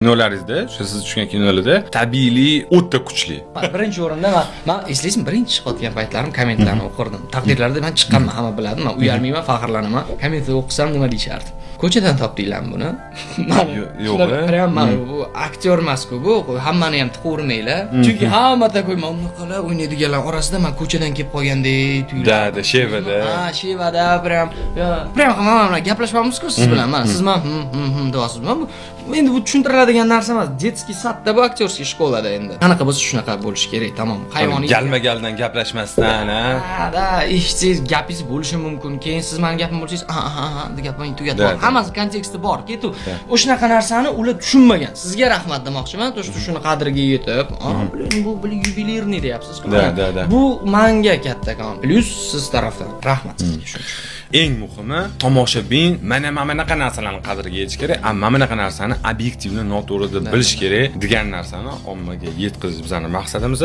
Kinolaringizda, o'sha siz tushgan kinolarda tabiiylik o'ta kuchli. Man birinchi o'rinda man eslaysizmi, birinchi chiqayotgan paytlarim kommentlarni o'qirdim. Taqdirlarda man chiqqanman, hamma biladi. Man uyalmayman, faxrlanaman. Kommentda o'qisam nima deyishardi? Ko'chadan topdinglarmi buni? Man Yo'q, shunaqa e? Prям man bu aktyor emas-ku bu. Hammani ham tiqavermanglar. Chunki hamma такой man bunaqalar o'ynaydiganlar orasida man ko'chadan kelib qolgandek tuyuladi. Да, shevada. Ha, shevada prям prям mana bilan gaplashyapmiz-ku siz bilan. Mana siz man "Hm, hm, hm" deyapsiz. Man endi bu tushuntiriladigan narsa emas. Детский сад da bu, актёрский школа da endi. Qanaqa bo'lsa shunaqa bo'lishi kerak, tamom. Hayvoniy Galma-galdan gaplashmasdan, ha. Ha, да, eshitsangiz gapingiz bo'lishi mumkin. Keyin siz mani gapim bo'lsangiz, "Aha, aha, aha" deb gapimni tugatib Да, да. Hammasi konteksti bor. Ketu. O'shanaqa narsani ular tushunmagan. Sizga rahmat demoqchiman, то что shuni qadriga yetib, "А, блин, bu блин ювелирный" deyapsiz-ku. Да, да, да. Bu manga kattakon plyus siz tarafdan. Rahmat sizga shuning uchun. Eng muhimi, tomoshabin mana bunaqa narsalarni qadriga yetish kerak, a mana bunaqa narsani obyektivni noto'g'ri deb bilish kerak degan narsani ommaga yetkazish bizani maqsadimiz.